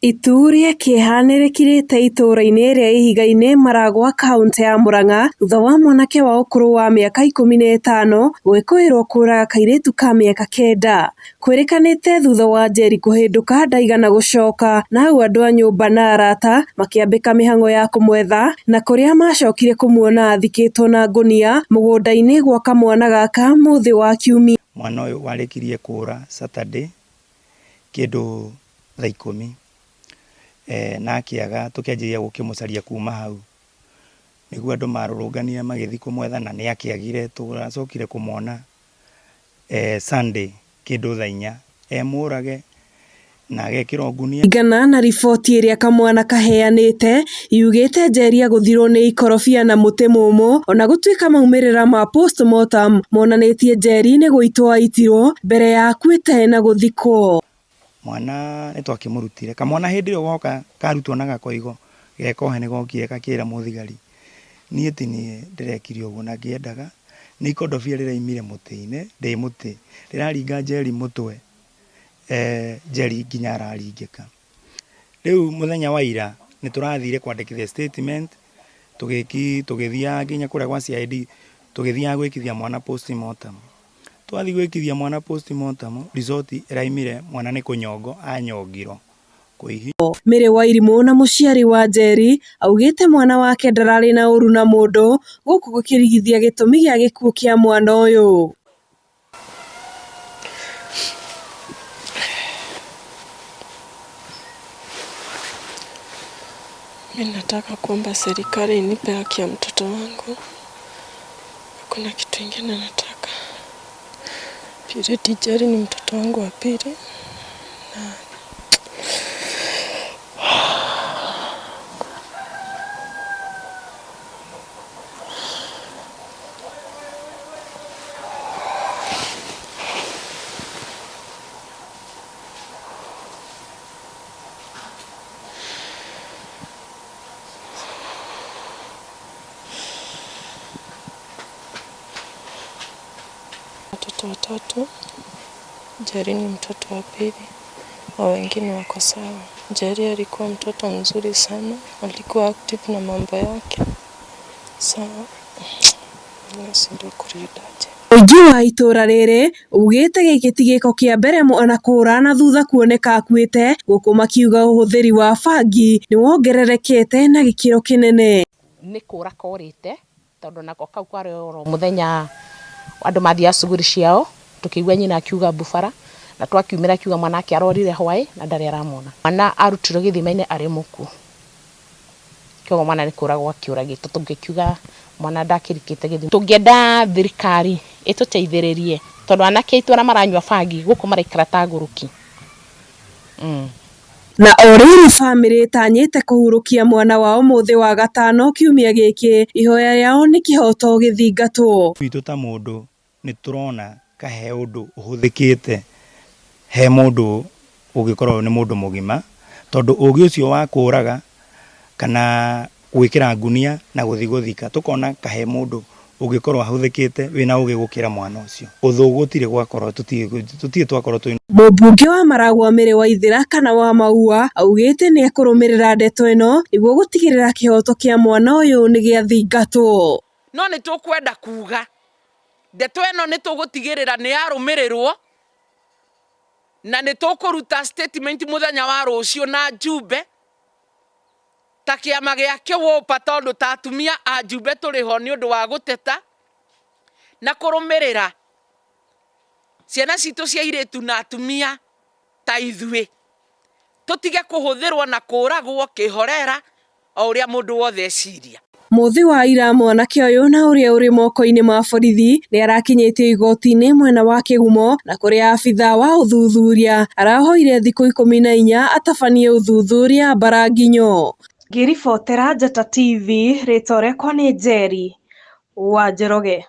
Itu rĩa kĩeha nĩrĩkirĩte itũra-inĩ rĩa Ihiga-inĩ Maragwa kauntĩ ya Murang'a thutha wa mwanake wa ũkũrũ wa mĩaka 15 gwĩkũĩrwo kũraga kairĩtu ka mĩaka 9. Kwĩrĩkanĩte thutha wa Njeri kũhĩndũka ndaigana gũcoka na hau andũ a nyũmba na arata makĩambĩka mĩhang'o ya kũmwetha na kũrĩa macokire kũmuona athikĩtwo na ngũnia mũgũnda-inĩ gwa kamwana gaka mũthĩ wa Kiumia. Mwana ũyũ warĩkirie kũra Saturday kĩndũ thaa 10 na akĩaga tũkĩanjĩrĩria gũkĩmũcaria kuma hau. Nĩguo andũ marũrũnganire magĩthiĩ kũmwetha na nĩ akĩagire, tũracokire kũmwona Sunday kĩndũ thaa 4 e mũrage na agekĩrwo ngunia. Kũringana na riboti ĩrĩa kamwana kaheanĩte yugĩte Njeri agũthirwo nĩ ikorobia na mũtĩ mũmũ ona gũtuĩka maumĩrĩra ma postmortem monanĩtie Njeri nĩ gũitwo aitirwo mbere ya akuĩte na gũthikwo. Mwana nĩ twakĩmũrutire kamwana hĩndĩ ĩyo goka karutwo na gakoigo gekohe nĩ gokire gakĩra mũthigari niĩ ti niĩ ndĩrekire ũguo na ngĩendaga nĩ ikondobia rĩraimire mũtĩ-inĩ ndĩ mũtĩ rĩraringa Njeri mũtwe Njeri nginya araringĩka. Rĩu mũthenya wa ira nĩ tũrathire kwandĩkithia statement tũgĩthiaga nginya kũrĩa gwa CID tũgĩthiaga gwĩkithia mwana postmortem. Twathiĩ gwĩkithia mwana postmortem result ĩraimire mwana nĩ kũnyongo anyongirwo. Mary Wairimũ na mũciari wa Njeri augĩte mwana wake ndararĩ na ũru na mũndũ gũkũ gũkĩrigithia gĩtũmi gĩa gĩkuũ kĩa mwana ũyũ. Mimi nataka kuomba serikali inipe haki ya mtoto wangu. Hakuna kitu ingine nataka. Purity Njeri ni mtoto wangu wa pili. Na watoto watatu. Njeri ni mtoto wa pili, wa wengine wako sawa. Njeri alikuwa mtoto mzuri sana, alikuwa active na mambo yake. Sawa, Mũingĩ wa itũra rĩrĩ ugĩte gĩkĩ ti gĩko kĩa mbere mwana kũra na thutha kuoneka akuĩte gũkũ makiuga ũhũthĩri wa bangi nĩwongererekete na gĩkĩro kĩnene. Nĩ kũra korĩte tondũ nako kau kwarĩ oro mũthenya andũ mathiaga cuguri ciao tũkĩigua nyina akiuga mbubara na twakiumĩra akiuga mwana ake arorire hwaĩ na ndarĩ aramwona. Mwana arutirwo gĩthima-inĩ arĩ mũkuũ, koguo mwana nĩ kũragwo akĩũragĩtwo tũngĩkiuga mwana ndakĩrikĩte gĩthima. Tũngĩenda thirikari ĩtũteithĩrĩrie tondũ anake aitũ arĩa maranyua bangi gũkũ maraikara ta agũrũki. Na o rĩrĩ bamĩrĩ ĩtanyĩte kũhurũkia mwana wao mũthĩ wa gatano kiumia gĩkĩ, ihoya rĩao nĩ kĩhoto gĩthingatwo. Witũ ta mũndũ nĩ tũrona ka he ũndũ ũhũthĩkĩte he mũndũ ũngĩkorwo nĩ mũndũ mũgima tondũ ũgĩ ũcio wa kũraga kana gwĩkĩra ngunia na gũthiĩ gũthika tũkona ka he mũndũ ũngĩkorwo ahũthĩkĩte wĩna ũgĩ gũkĩra mwana ũcio. Ũthũ gũtirĩ gwakorwo tũtirĩ twakorwo twĩ. Mũmbunge wa Maragwa Mary Waithera kana wa Maua augĩte nĩekũrũmĩrĩra ndeto ĩno nĩguo gũtigĩrĩra kĩhoto kĩa mwana ũyũ nĩgĩathingatwo. No nĩ tũkwenda kuga ndeto ĩno nĩ tũgũtigĩrĩra nĩ yarũmĩrĩrwo na nĩ tũkũruta statement mũthenya wa rũciũ na njumbe ta kĩama gĩa kĩwũpa tondũ ta atumia a njumbe tũrĩ ho nĩ ũndũ wa gũteta na kũrũmĩrĩra ciana citũ cia airĩtu na atumia ta ithuĩ tũtige kũhũthĩrwo na kũragwo kĩhorera o ũrĩa mũndũ wothe eciria. Mũthĩ wa ira mwanake ũyũ na ũrĩa ũrĩ moko-inĩ ma borithi nĩarakinyĩtio igoti-inĩ mwena wa Kĩgumo na kũrĩa abithaa wa ũthuthuria arahoire thikũ 14 atabanie ũthuthuria Mbaranginyo. Ngĩribotera Njata TV rĩtwa rĩakwa nĩ Njeri wa Njoroge.